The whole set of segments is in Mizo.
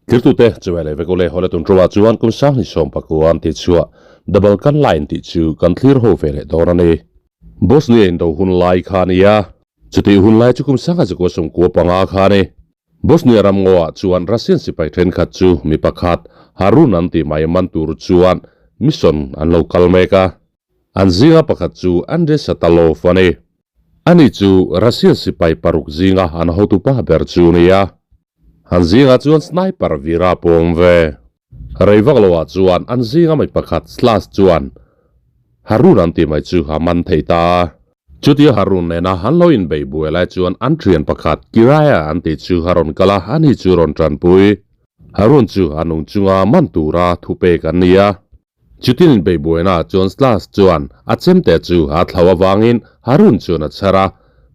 Thirtute chuai leh vek ule hawle tun ṭulah chuan kum sanghnih sawm pakua an tih chhuah The Balkan Line tih chu kan thlir ho ve leh dawn a ni. Bosnia indo hun lai kha a ni a, chutih hun lai chu kum sangha zakua sawmkua panga kha a ni. Bosnia ram ngaw ah chuan Russian sipai thenkhat chu mi pakhat Harun an tih mai man tur chuan mission an lo kal mek a. An zinga pakhat chu Andrei Shatalov a ni. Ani chu Russian sipai paruk zinga an hotupa ber chu a ni a. An zingah chuan sniper Vera pawh awm ve. Rei vak loah chuan an zinga mi pakhat Slash chuan Harun an tih mai chu a man thei ta a. Chutia Harun nena an lo inbeih buai lai chuan an thian pakhat Kiraya an tih chu a rawn kal a, ani chu rawn tanpui. Harun chu a nung chunga man tura thupek an ni a. Chutin inbeihbuaina chuan Slash chuan a chemte chu a thlau avangin Harun chuan a chhar a,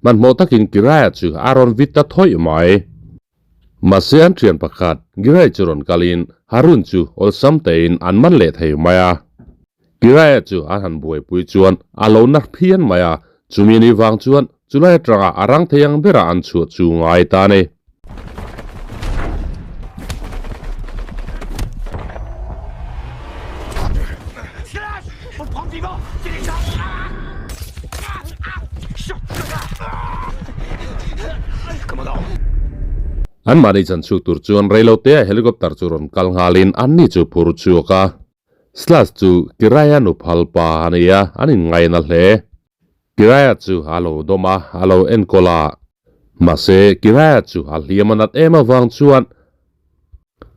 hmanhmawh takin Kiraya chu a rawn vit ta thawih mai. Mahse an thian pakhat Giray chu rawn kalin Harun chu awlsam tein an man leh thei mai a. Kiraya chu an han buaipui chuan a lo na phian mai a, chumi ni vang chuan chulai atanga a rang thei ang berah an chhuah chu ngai ta a ni. An mahni chan chhuk tur chuan reilotea helicopter chu rawn kal nghalin anni chu phur chhuak a. Slash chu Kiraya nu phal pa a ni a, an inngaina hle. Kiraya chu a lo dawm a, a lo enkawl a. Mahse, Kiraya chu a hliam a nat em avang chuan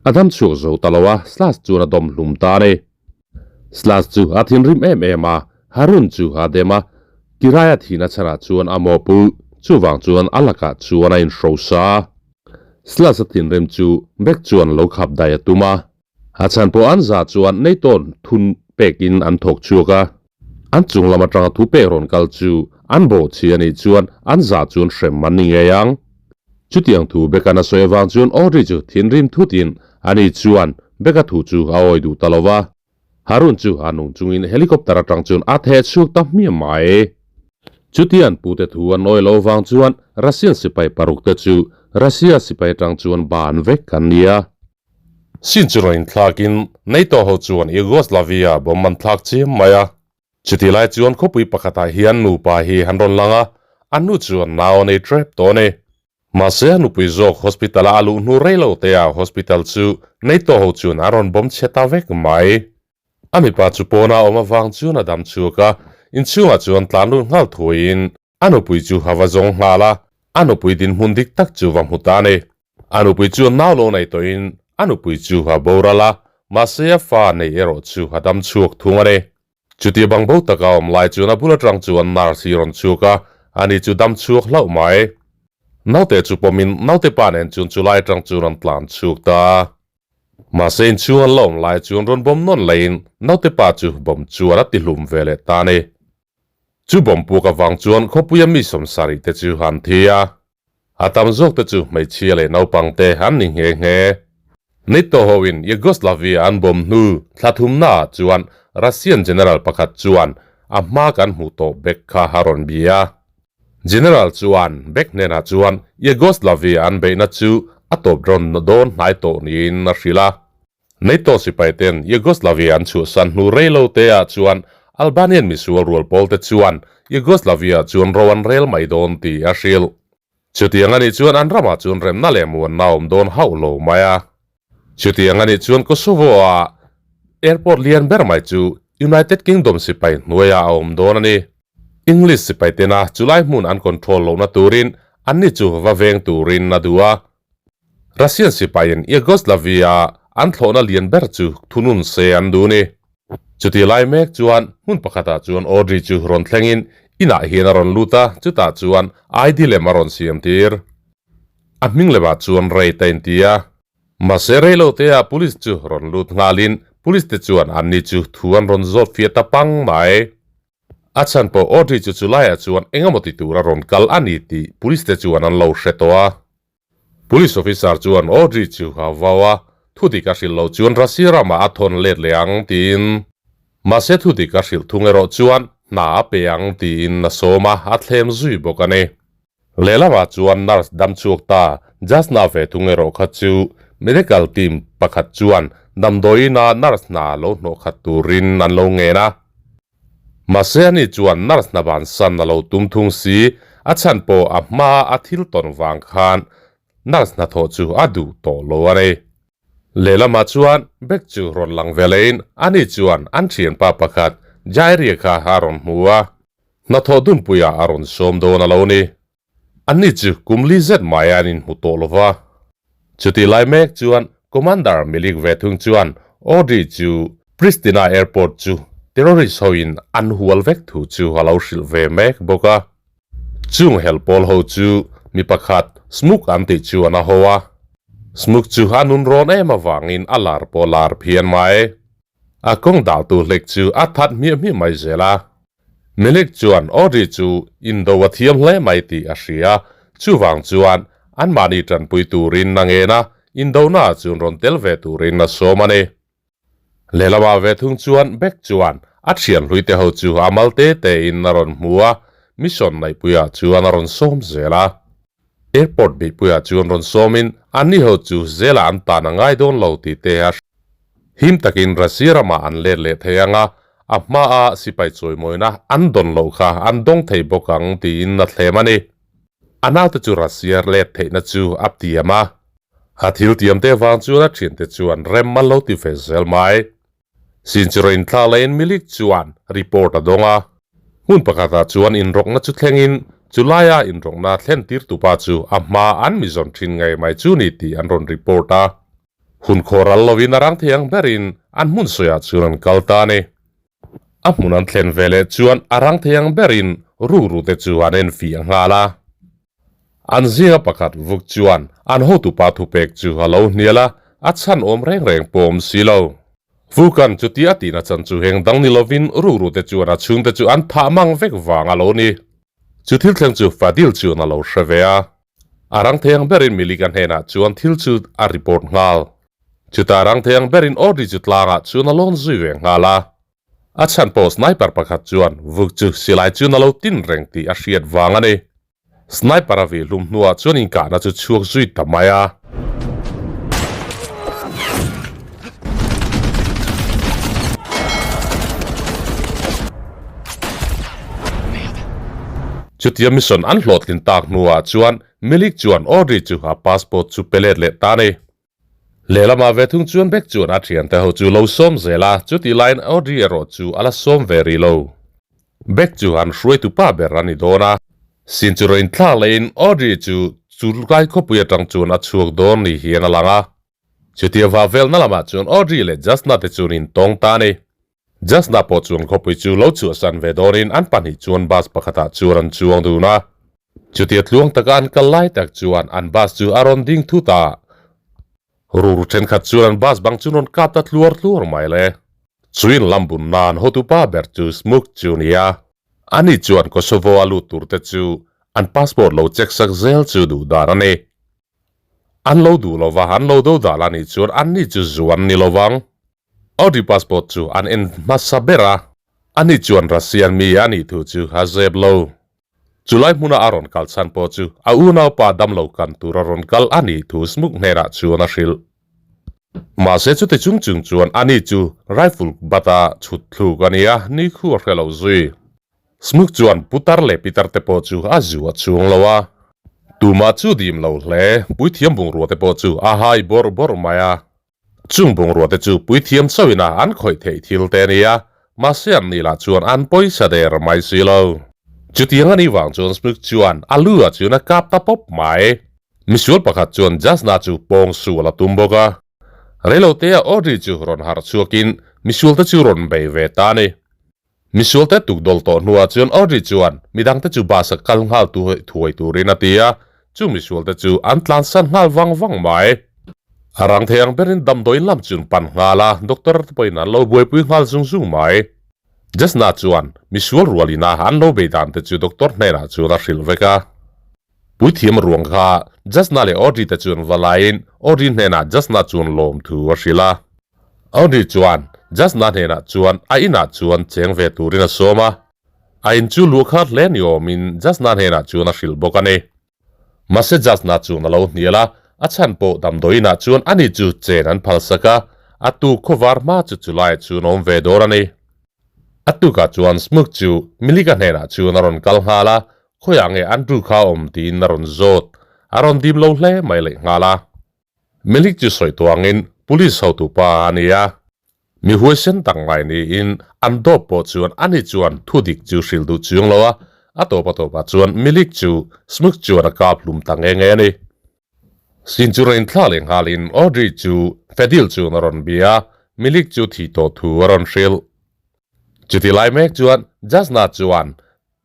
a dam chhuak zo ta lo a, Slash chuan a dawm hlum ta a ni. Slash chu a thinrim em em a, Harun chu a dem a, Kiraya thihna chhanah chuan a mawhpulh, chuvang chuan a lakah chuan a inhrosa a. Slash a thinrim chu Beck chuan lo khap daih a tum a. A chhan pawh an zah chuan Nathan thun pekin an thawk chhuak a. An chung lam atanga thu pek rawn kal chu an bawh chhi a nih chuan an zah chuan hrem an ni ngei ang. Chutiang thu Becca-n a sawi avang chuan Audrey chu thinrim thutin ani chuan Becca thu chu a awi duh ta lo va. Harun chu a nung chungin helicopter atang chuan a theh chhuak ta hmiah mai. Chutian pute thu an awi lo vang chuan Russian sipai paruk te chu Russia sipai atang chuan ban vek an ni a. Sin chu rawn inthlakin NATO ho chuan Yugoslavia bomb an thlak chiam mai a. Chutih lai chuan khawpui pakhatah hian nupa hi an rawn lang a, an nu chuan nau a nei trep tawh a ni. Mahse a nupui zawk hospital a a luh hnu rei lo te ah hospital chu NATO ho chuan an rawn bomb chhe ta vek mai. A mipa chu pawna awm avang chuan a dam chhuak a, inchhungah chuan tlan lut nghal thuaiin A nupui chu a va zawng nghal a, a nupui dinhmun dik tak chu va hmu ta a ni. A nupui chu nau lo nei tawhin a nupui chu a boral a, mahse a fa nei erawh chu a dam chhuak thung a ni. Chuti bang bo taka awm lai chuan a bul atang chuan nurse hi rawn chhuak a, ani chu dam chhuak hlauh mai. Naute chu pawmin naute pa nen chuan chulai atang chuan an tlan chhuak ta a. Mahse inchhung an la awm lai chuan rawn bawm nawn laiin naute pa chu bawm chuan a ti hlum ve leh ta a ni. Chu bawmpuk avang chuan khawpuia mi sawmsarih te chu an thi a, a tam zawk te chu hmeichhia leh naupang te an ni nghe nghe. NATO hoin Yugoslavia an bawm hnu thla thumnaah chuan Russian General pakhat chuan a hma kan hmuh tawh Beck kha a rawn bia. General chuan Beck hnenah chuan Yugoslavia an beihna chu a tawp rawn dawn hnai tawh niin a hrilh a. NATO sipai ten Yugoslavia an chhuahsan hnu rei lo te ah chuan Albanian misual rual pawl te chuan Yugoslavia chuan ro an rel mai dawn tih a hrilh. Chutiang a nih chuan an ramah chuan remna leh muanna a awm dawn hauh lo mai a. Chutiang a nih chuan Kosovo ah airport lian ber mai chu United Kingdom sipai hnuaiah a awm dawn a ni. English sipai tena chulai hmun an control lohna turin anni chu va veng turin a duh a. Russian sipaiin Yugoslavia an thlawhna lian ber chu thunun se an duh ni. Chuti lai mek chuan hmun pakhatah chuan Audrey chu rawn thlengin inah hian a rawn lut a, chutah chuan ID lem a rawn siam tir. A hming lemah chuan Ray ta inti a. Mahse reiloteah police chu rawn lut nghalin police te chuan anni chu thu an rawn zawt fiah ta pang mai. A chhan pawh Audrey chu chulaiah chuan engemaw ti tur a rawn kal a ni tih police te chuan an lo hre tawh a. Police officer chuan Audrey chu a vau a, thu dik a hrilh loh chuan Russia ramah a thawn let leh ang tiin. Mahse thu dik a hrilh thung erawh chuan hna a pe ang tiin a sawm a, a thlem zui bawk a ni. Lehlamah chuan nurse dam chhuak ta Jasna ve thung erawh kha chu Medical team pakhat chuan damdawiina nurse hna lo hnawh khat turin an lo ngen a. Mahse ani chuan nurse hna bansan a lo tum thung si, a chhan pawh a hma a thil tawn vang khan nurse hnathawh chu a duh tawh lo a ni. Lehlamah chuan bag chu rawn lang ve lehin ani chuan an thianpa pakhat Jairia kha a rawn hmu a, hnathawh dunpuiah a rawn sawm dawn a lo ni. Anni chu kum li zet mai an inhmu tawh lo va. Chutih lai mek chuan Commander Milik ve thung chuan Audrey chu Pristina Airport chu terrorist hoin an hual vek thu chu a lo hrilh ve mek bawk a. Chung hel pawl ho chu mi pakhat Smook an tih chuan a ho a. Smook chu a nun rawn em avangin a lar pawh lar phian mai. A kawng daltu hlek chu a that hmiah hmiah mai zel a. Milik chuan Audrey chu indo a thiam hle mai tih a hria, chuvang chuan anmahni tanpui turin a ngen a, indona chuan rawn tel ve turin a sawm a ni. Lehlamah ve thung chuan Beck chuan a thian hlui te ho chu a mal te tein a rawn hmu a, mission neihpuiah chuan a rawn sawm zel a. Airport beihpuiah chuan rawn sawmin anni ho chu zela an tan a ngai dawn lo tih te a Him takin Russia ramah an let leh thei ang a, a hmaa sipai chawimawina an dawn loh kha an dawng thei bawk ang tiin a thlem a ni. A naute chu Russia let theihna chu a tiam a, a thil tiamte vang chuan a thiante chuan rem a lo ti ve zel mai. Sinchiro inthlak laiin Milik chuan report a dawng a. Hmun pakhatah chuan inrawkna chu thlengin chulaia inrawkna thlen tirtupa chu a hma an mi zawn thin ngei mai chu ni tih an rawn report a. Hun khaw ral lovin a rang thei ang berin an hmun sawiah chuan an kal ta a ni. A hmun an thlen ve leh chuan a rang thei ang berin rukru te chu an enfiah nghal a. An zinga pakhat vuk chuan an hotupa thupek chu a lo hnial a, a chhan awm reng reng pawh awm si lo. Vukan chuti a tihna chan chu heng dang ni lovin rukrute chuan a chhungte chu an thah mang vek vang a lo ni. Chu thil thleng chu Fadil chuan a lo hre ve a. A rang thei ang berin Milika hnenah chuan thil chu a report nghal. Chutah a rang thei ang berin Audrey chu tlangah chuan a lawn zui ve nghal a. A chhan pawh sniper pakhat chuan vuk chu silai chuan a lo tin reng tih a hriat vang a ni. Sniper a vih hlum hnuah chuan inkahna chu chhuak zui ta mai a. Chutia mission an hlawhtlin tak hnuah chuan Milik chuan Audrey chu a passport chu pe let leh ta a ni. Lehlamah ve thung chuan Beck chuan a thiante ho chu lo sawm zel a, chutih laiin Audrey erawh chu a la sawm ve rih lo. Beck chu an hruaitu pa ber a ni dawn a, sin chu rawn inthlak lehin Audrey chu chulkai khawpui atang chuan a chhuak dawn ni hian a lang a. Chutia vah velna lamah chuan Audrey leh Jasna te chuan intawng ta a ni. Jasna pawh chuan khawpui chu lo chhuahsan ve dawnin an pahnih chuan bus pakhatah chuan an chuang dun a. Chutia tluang taka an kal lai tak chuan an bus chu a rawn ding thut a. Ruru thenkhat chuan an bus bang chu rawn kap ta tluar tluar mai le. Chuin lam bun nan hotupa ber chu Smook chu ni a. Ani chuan Kosovo a lut tur te chu an passport lo check sak zel chu duh dan a ni. An lo duh lova an lo do dal a nih chuan anni chu zu an ni lovang. Audi passport chu an en hmasa ber a, ani chuan Russian mi a nih thu chu a zep lo. Chulai hmuna a rawn kal chhan pawh chu a unaupa damlo kan tur a rawn kal a nih thu Smook hnenah chuan a hrilh. Mahse chuti chung chung chuan ani chu rifle bat-a chhut thluk a ni a, ni khu a hre lo zui. Smook chuan putar leh pitar te pawh chu a zu a chhung lo a. Tumah chu dim lo hle, puithiam bungrua te pawh chu a hai bawrh bawrh mai a. Chung bungrua te chu puithiam chauhin a an khawih theih thil te a ni a, mahse an ni lah chuan an pawisa der mai si lo. Chutiang a nih vang chuan Smook chuan a lu ah chuan a kap ta pawp mai. Misual pakhat chuan Jasna chu pawng sual a tum bawk a. Reilotea Audrey chu rawn harh chhuakin misual te chu rawn bei ve ta a ni. Misualte tukdawl tawh hnuah chuan Audrey chuan midangte chu bus a kal nghal thuai turin a ti a, chu misualte chu an tlansan nghal vang vang mai. A rang thei ang berin damdawiin lam chu an pan nghal a, doctor te pawhin an lo buaipui nghal zung zung mai. Jasna chuan misual rualin a an lo bei dan te chu doctor hnenah chuan a hrilh vek a. Puithiam ruang kha Jasna leh Audrey te chuan va laiin Audrey hnenah Jasna chuan lawmthu a hrilh a. Audrey chuan Jasna hnenah chuan a inah chuan cheng ve turin a sawm a, a in chu luh khat hle ni awmin Jasna hnenah chuan a hrilh bawk a ni. Mahse Jasna chuan a lo hnial a, A chhan pawh damdawiinah chuan ani chu chen an phalsak a, a tuk khawvar hma chu chulaiah chuan a awm ve dawn a ni. A tukah chuan Smook chu Milika hnenah chuan a rawn kal nghal a, khawiah nge Andrew kha a awm tiin a rawn zawt. A rawn dim lo hle mai leh nghal a. Milik chu sawi tuangin Police hotu pa a ni a. Mi huaisen tak mai niin an dawp pawh chuan ani chuan thu dik chu hrilh duh chuang lo a, a tawp a tawpah chuan Milik chu Smook chuan a kap hlum ta nghe nghe a ni. Sin chu rawn thla leh nghalin Audrey chu Fedil chuan a rawn bia a, Milik chu thih tawh thu a rawn hrilh. Chuti lai mek chuan Jasna chuan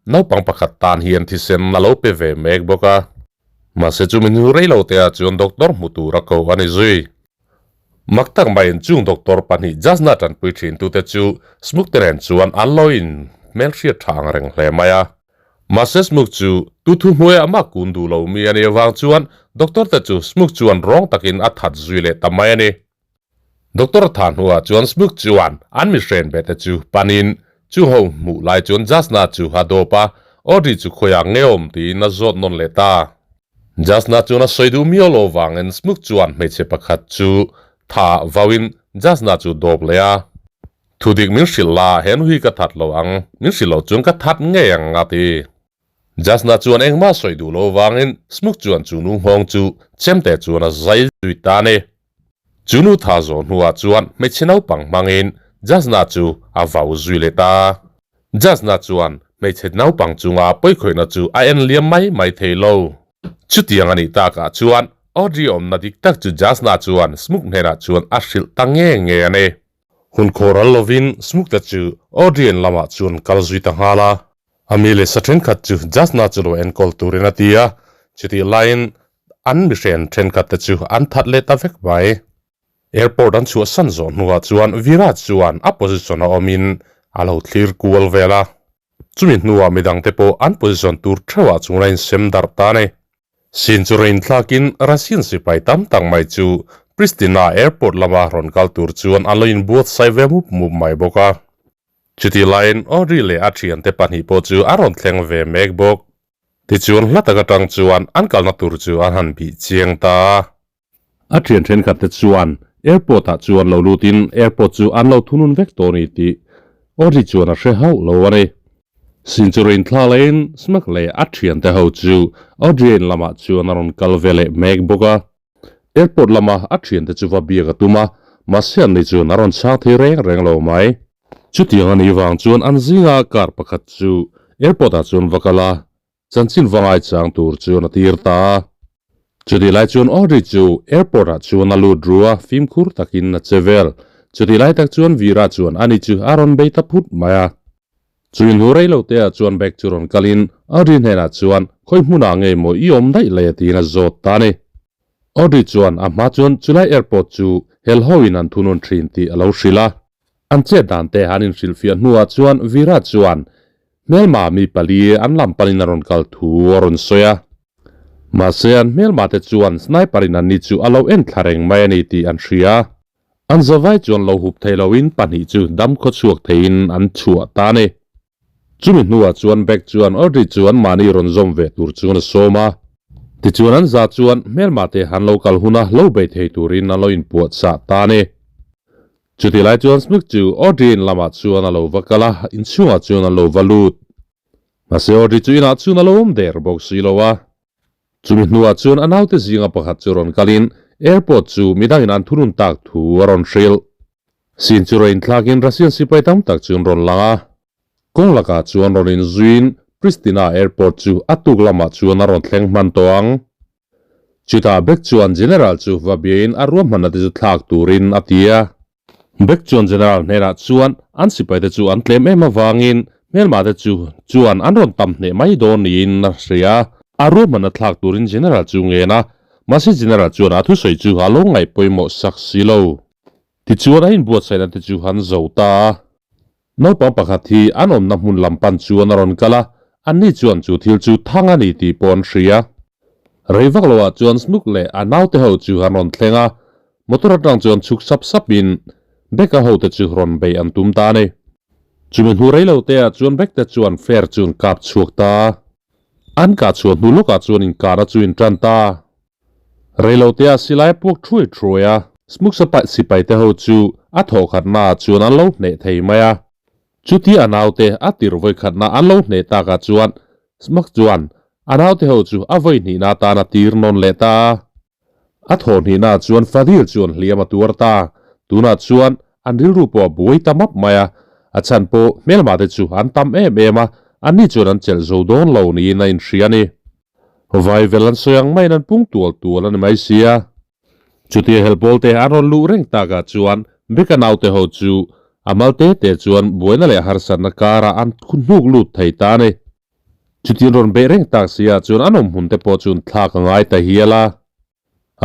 naupang pakhat tan hian thisen a lo pe ve mek bawk a. Mahse chu min hnu rei lo te ah chuan doctor hmu tur a ko a ni zui. Mak tak maiin chung doctor pahnih Jasna tanpui thin tute chu Smuk te nen chuan an lo in hmelhriat tha ang reng hle mai a. Mahse Smuk chu tu thu hnuaiah mah kun duh lo mi a nih avang chuan doctor te chu Smuk chuan rawng takin a that zui leh ta mai a ni. Doctor tha hnuah chuan Smuk chuan an mihren ve te chu panin chu ho hmuh lai chuan Jasna chu a dawp a, Audrey chu khawiah nge awm tiin a zawt nawn leh ta. Jasna chuan a sawi duh miau lo vangin Smuk chuan hmeichhe pakhat chu tha vauin Jasna chu dawp leh a. Thudik min hrilh la, he nu hi ka that lo ang, min hrilh loh chuan ka that ngei ang a ti. Jasna chuan engmah sawi duh lo vangin Smuk chuan chu nu nghawng chu chemte chuan a zai zui ta a ni. Chu nu tha zawh hnuah chuan hmeichhe naupang hmangin Jasna chu a vau zui leh ta. Jasna chuan hmeichhe naupang chunga pawikhawihna chu a en liam mai mai thei lo. Chutiang a nih takah chuan Audrey awmna dik tak chu Jasna chuan Smuk hnenah chuan a hrilh ta nge nge a ni. Hun khawral lovin Smuk-te chu Audrey-an lamah chuan kal zui ta nghal a. A mi leh sa thenkhat chu Jasna chu lo enkawl turin a ti a, chutih laiin an mihren thenkhatte chu an that leh ta vek mai. Airport an chhuahsan zawh hnuah chuan Viraj chuan a position a awmin a lo thlir kual vel a. Chumi hnuah midangte pawh an position tur theuhah chuan a insem darh ta a ni. Sin chu rain thlakin Russian sipai tam tak mai chu Pristina airport lama rawn kal tur chuan an lo inbuatsaih ve mup mup mai bawk a. Chutih laiin Audrey leh a thiante pahnih pawh chu an rawn thleng ve mek bawk. Tichuan hla tak atang chuan an kalna tur chu an han bih chiang ta a. A thian thenkhat te chuan airport ah chuan lo lutin airport chu an lo thunun vek tawh a ni tih Audrey chuan a hre hauh lo a ni. Sin chu rain thla laiin Smack leh a thiante ho chu Audrey in lamah chuan a rawn kal ve leh mek bawk a. Airport lama a thiante chu va biak a tum a, mahse an ni chuan a rawn chhang thei reng reng lo mai. Chutiang a nih vang chuan an zinga car pakhat chu airport ah chuan va kal a, Chanchin va ngaichang tur chuan a tir ta a. Chutih lai chuan Audrey chu airport ah chuan a lut ru a, fimkhur takin a che vel. Chutih lai tak chuan Veera chuan ani chu a rawn bei ta phut mai a. Chu inhnu rei lo te ah chuan bag chu rawn kalin Audrey hnenah chuan khawi hmunah ngei maw i awm daih le tiin a zawt ta a ni. Audrey chuan a hma chuan chulai airport chu hel hoin an thunun thin tih a lo hrilh a. An chet dan te an inhrilhfiah hnuah chuan Veera chuan Hmelma mi pali an lam panin a rawn kal thu a rawn sawi a. Mahse an hmelma te chuan sniper in anni chu a lo en thla reng mai a ni tih an hria. An zavai chuan lo hup thei loin pahnih chu dam khaw chhuak theiin an chhuah ta a ni. Chumi hnuah chuan Beck chuan Audrey chu an mahni rawn zawm ve tur chuan a sawm a. Tichuan an za chuan hmelma te han lo kal huna lo bei thei turin an lo inpuahchah ta a ni. Chutih lai chuan Smith chu Audrey in lamah chuan a lo va kal a, inchhungah chuan a lo va lut. Mahse Audrey chu inah chuan a lo awm der bawk si lo a. Chumi hnuah chuan a naute zinga pakhat chu rawn kalin airport chu midangin an thunun tak thu a rawn hrilh. Sin chu rawn inthlakin Russian sipai tam tak chu an rawn lang a. Kawng lakah chuan rawn inzuiin Pristina airport chu a tuk lamah chuan a rawn thleng hman tawh ang. Chutah Beck chuan General chu va biain a ruahmanna te chu thlak turin a ti a. Beck chuan General hnenah chuan an sipaite chu an tlem em avangin hmelmate chu chuan an rawn tam hneh mai dawn niin a hria a. A ruahmanna thlak turin General chu ngen a, mahse General chuan a thusawi chu a lo ngaih pawimawh sak si lo. Tichuan a inbuatsaihna te chu an zo ta a. Naupang pakhat hi an awmna hmun lam pan chuan a rawn kal a, anni chuan chu thil chu thang a ni tih pawh an hria. Rei vak loah chuan Snook leh a naute ho chu an rawn thleng a, motor atang chuan chhuk sap sapin Becca hote chu rawn bei an tum ta a ni. Chumi hnu rei lo teah chuan Beck te chuan flare chu an kap chhuak ta a, an kah chhuah hnu lawkah chuan inkahna chu in tan ta. Reilotea silai a puak thuai thuai a, Smuksa sipai te ho chu a thawhkhatna ah chuan an lo hneh thei mai a. Chuti a naute a tir vawikhatna an lo hneh takah chuan Smuk chuan a naute ho chu a vawihnihna atan a tir nawn leh ta a. A thawhhnihna ah chuan Fadil chuan hliam a tuar ta. Tunah chuan an rilru pawh a buai ta map mai a, a chhan pawh hmelma te chu an tam em em a, anni chuan an chelh zo dawn lo niin a inhria a ni. Vaivel an sawi ang maiin an pung tual tual a ni mai sia. Chutia helpawl te an rawn luh reng takah chuan Beka naute ho chu a mal te te chuan buaina leh harsatna karah an hnuk lut thei ta a ni. Chutin rawn beih reng tak sia chuan an awm hmun te pawh chuan thlak a ngai ta hial a.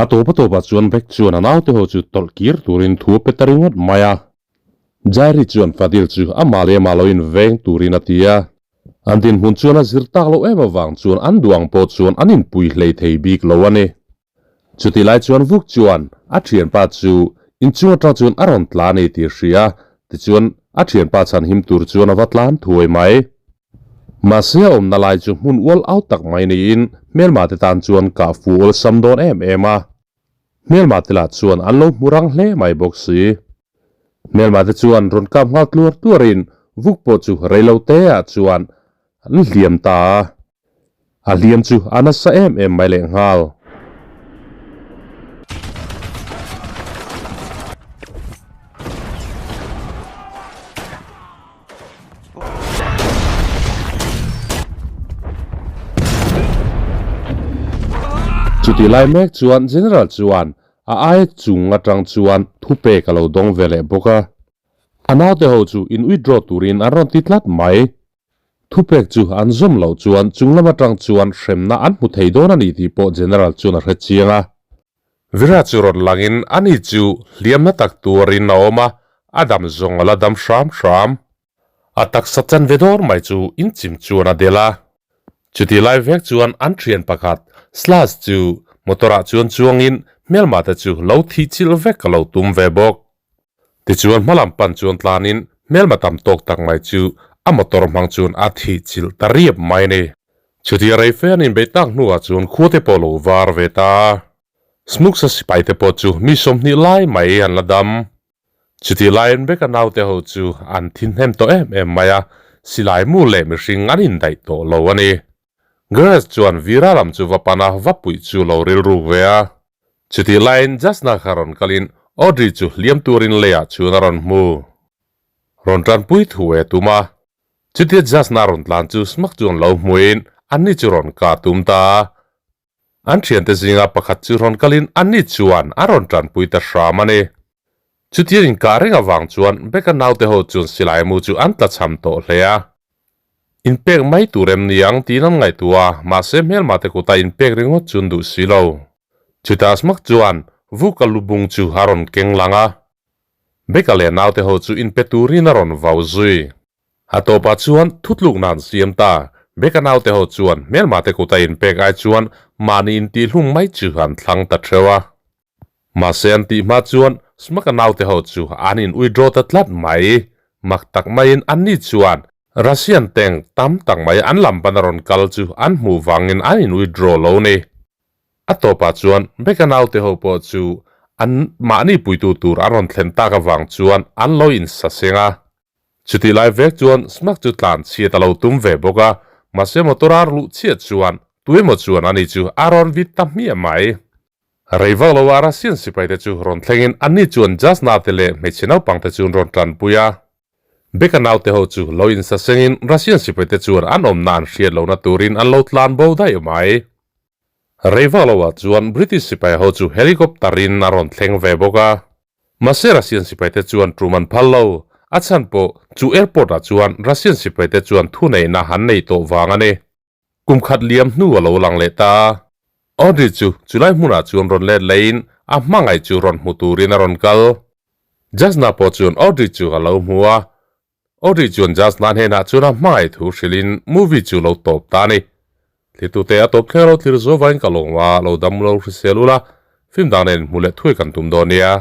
A tawp a tawpah chuan Bek chuan a naute ho chu tawlh kir turin thu a pe ta ringawt mai a. Jairi chuan Fadil chu amah leh amah lo inveng turin a ti a. An dinhmun chuan a zir tak loh em avang chuan an duh ang pawh chuan an inpui hlei thei bik lo a ni. Chutih lai chuan Vuk chuan a thianpa chu inchung atang chuan a rawn tlan a ni tih a hria a, tichuan a thianpa chhan him tur chuan a va tlan thuai mai. Mahse a awmna lai chu hmun ual au tak mai niin hmelma te tan chuan kah fu awlsam dawn em em a. Hmelma te lah chuan an lo hmu rang hle mai bawk si. Hmelma te chuan rawn kap nghal tluar tluarin Vuk pawh chu reilo te ah chuan an hliam ta a. A hliam chu a nasa em em mai leh nghal. Chutih lai mek chuan General chuan a aia chung atang chuan thupek a lo dawng ve leh bawk a. A naute ho chu in withdraw turin an rawn ti tlat mai. Thupek chu an zawm loh chuan chung lam atang chuan hremna an hmu thei dawn a ni tih pawh General chuan a hre chiang a. Vira chu rawn langin ani chu hliamna tak tuarin a awm a, a dam zawng a la dam hram hram. A taksa chanve dawr mai chu inchim chuan a del a. Chutih lai vek chuan an thian pakhat Slash chu motor ah chuan chuangin hmelma te chu lo thih chilh vek a lo tum ve bawk. Tichuan hmalam pan chuan tlanin hmelma tam tawk tak mai chu a motor hmang chuan a thih chilh ta riap mai a ni. Chutia rei fe an inbeih tak hnuah chuan khua te pawh lo var ve ta a. Smuksa sipai te pawh chu mi 20 lai mai an la dam. Chutih laiin Beka naute ho chu an thi hnem tawh em em mai a, silai mu leh mihring an indaih tawh lo a ni. Grace chuan Vira lam chu va pan a, va puih chu lo rilruk ve a. Chutih laiin Jasna kha rawn kalin Audrey chu hliam turin leiah chuan a rawn hmu. Rawn tanpui thu e tum a. Chutia Jasna rawn tlan chu Smak chuan lo hmuin anni chu rawn kah tum ta a. An thiante zinga pakhat chu rawn kalin anni chuan a rawn tanpui ta hram a ni. Chutia inkah reng avang chuan Becca naute ho chuan silai mu chu an tlachham tawh hle a. Inpek mai tur em ni ang tiin an ngaihtuah a, mahse hmelma te kuta inpek ringawt chu an duh si lo. Chutah Smak chuan Vuka lubung chu a rawn keng lang a. Becca leh naute ho chu inpe turin a rawn vau zui. A tawpah chuan thutlukna an siam ta. Becca naute ho chuan hmelma te kuta inpek ai chuan mahni intihhlum mai chu an thlang ta theuh a. Mahse an tih hma chuan Smaka naute ho chu an in withdraw ta tlat mai. Mak tak maiin anni chuan Russian tank tam tak mai an lam pana rawn kal chu an hmuh vangin an in withdraw lo ni. A tawpah chuan Becca naute ho pawh chu an mahni puitu tur an rawn thlen tak avang chuan an lo insaseng a. Chutih lai vek chuan Smak chu tlan chhiat a lo tum ve bawk a, mahse motor a luh chhiat chuan tuemaw chuan ani chu a rawn vit ta hmiah mai. Rei vak lo a Russian sipai te chu rawn thlengin anni chuan Jasna te leh hmeichhe naupang te chu an rawn tanpui a. Beka naute ho chu lo insasengin Russian sipai te chuan an awmna an hriat lohna turin an lo tlan bo daih mai. Rei vak lo ah chuan British sipai ho chu helicopter in a rawn thleng ve bawk a. Mahse Russian sipai te chuan tum an phal lo. A chhan pawh chu airport ah chuan Russian sipai te chuan thuneihna an nei tawh vang a ni. Kum khat liam hnu a lo lang leh ta a. Audrey chu chulai hmunah chuan rawn let leiin a hmangaih chu rawn hmu turin a rawn kal. Jasna pawh chuan Audrey chu a lo hmu a. Audrey chuan Jasna hnenah chuan a hmangaih thu hrilhin movie chu lo tawp ta a ni. Thlirtute a tawp thleng lo thlir zuau vain ka lawng a, lo dam lo hrisel ula, film dang nen hmu leh thuai kan tum dawn nia.